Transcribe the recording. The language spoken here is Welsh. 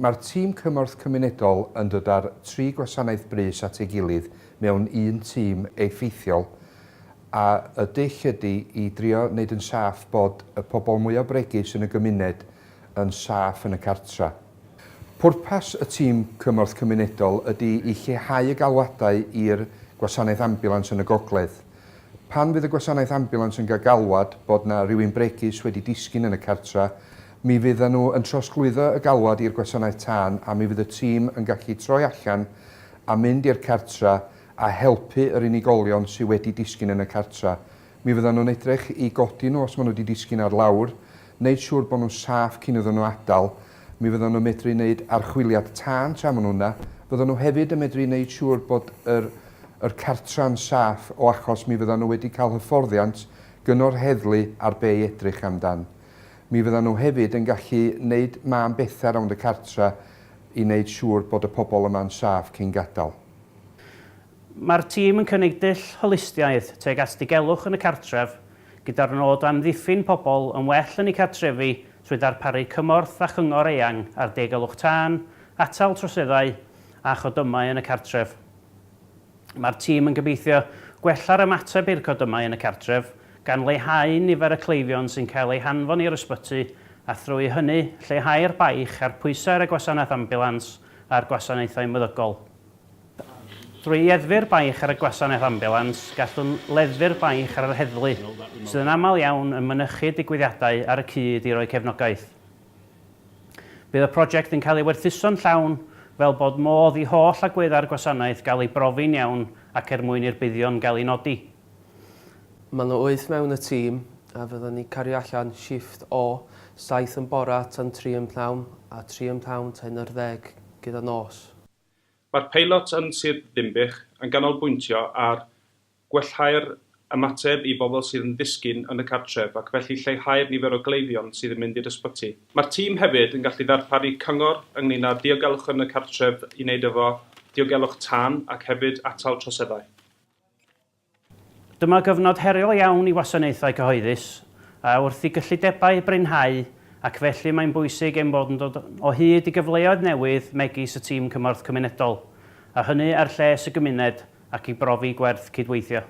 Mae'r tîm cymorth cymunedol yn dod â'r tri gwasanaeth brys at ei gilydd mewn un tîm effeithiol a y dull ydy i drio wneud yn saff bod y pobl mwyaf bregus yn y gymuned yn saff yn y cartra. Pwrpas y tîm cymorth cymunedol ydy i lleihau y galwadau i'r gwasanaeth ambiwlans yn y gogledd. Pan fydd y gwasanaeth ambiwlans yn gael galwad bod 'na rywun bregus wedi disgyn yn y cartra, mi fyddan nhw yn trosglwyddo y galwad i'r gwasanaeth tân a mi fydd y tîm yn gallu troi allan a mynd i'r cartra a helpu yr unigolion sy wedi disgyn yn y cartra. Mi fyddan nhw'n edrych i godi nhw os maen nhw wedi disgyn ar lawr, wneud siŵr bod nhw'n saff cyn iddyn nhw adael. Mi fyddan nhw'n medru wneud archwiliad tân tra maen nhw yna. Fyddan nhw hefyd yn medru wneud siŵr bod yr yr cartra'n saff o achos mi fyddan nhw wedi cael hyfforddiant gynno'r heddlu ar be i edrych amdan. Mi fyddan nhw hefyd yn gallu wneud mân bethau rownd y cartra i wneud siŵr bod y pobl yma'n saff cyn gadael. Mae'r tîm yn cynnig dull holistiaidd tuag at diogelwch yn y cartref, gyda'r nod o amddiffyn pobl yn well yn eu cartrefi trwy ddarparu cymorth a chyngor eang ar diogelwch tân, atal troseddau a chodymau yn y cartref. Mae'r tîm yn gobeithio gwella'r ymateb i'r codymau yn y cartref, gan leihau nifer y cleifion sy'n cael eu hanfon i'r ysbyty a thrwy hynny lleihau'r baich a'r pwysau ar y gwasanaeth ambiwlans a'r gwasanaethau meddygol. Drwy leddfu'r baich ar y gwasanaeth ambiwlans, gallwn leddfu'r baich ar yr heddlu, sydd yn aml iawn yn mynychu digwyddiadau ar y cyd i roi cefnogaeth. Bydd y prosiect yn cael ei werthuso'n llawn fel bod modd i holl agweddau'r gwasanaeth gael ei brofi'n iawn ac er mwyn i'r buddion gael eu nodi. Mae 'na wyth mewn y tîm a fyddan ni cario allan shifft o saith yn bora tan tri yn pnawn a tri yn pnawn tan un ar ddeg gyda nos. Mae'r peilot yn Sir Ddinbych yn ganolbwyntio ar gwellhau'r ymateb i bobl sydd yn ddisgyn yn y cartref ac felly lleihau'r nifer o gleifion sydd yn mynd i'r ysbyty. Mae'r tîm hefyd yn gallu ddarparu cyngor ynglŷn â diogelwch yn y cartref i wneud efo diogelwch tân ac hefyd atal troseddau. Dyma gyfnod heriol iawn i wasanaethau cyhoeddus, a wrth i gyllidebau brinhau, ac felly mae'n bwysig ein bod yn dod o hyd i gyfleoedd newydd megis y Tîm Cymorth Cymunedol, a hynny er lles y gymuned ac i brofi gwerth cydweithio.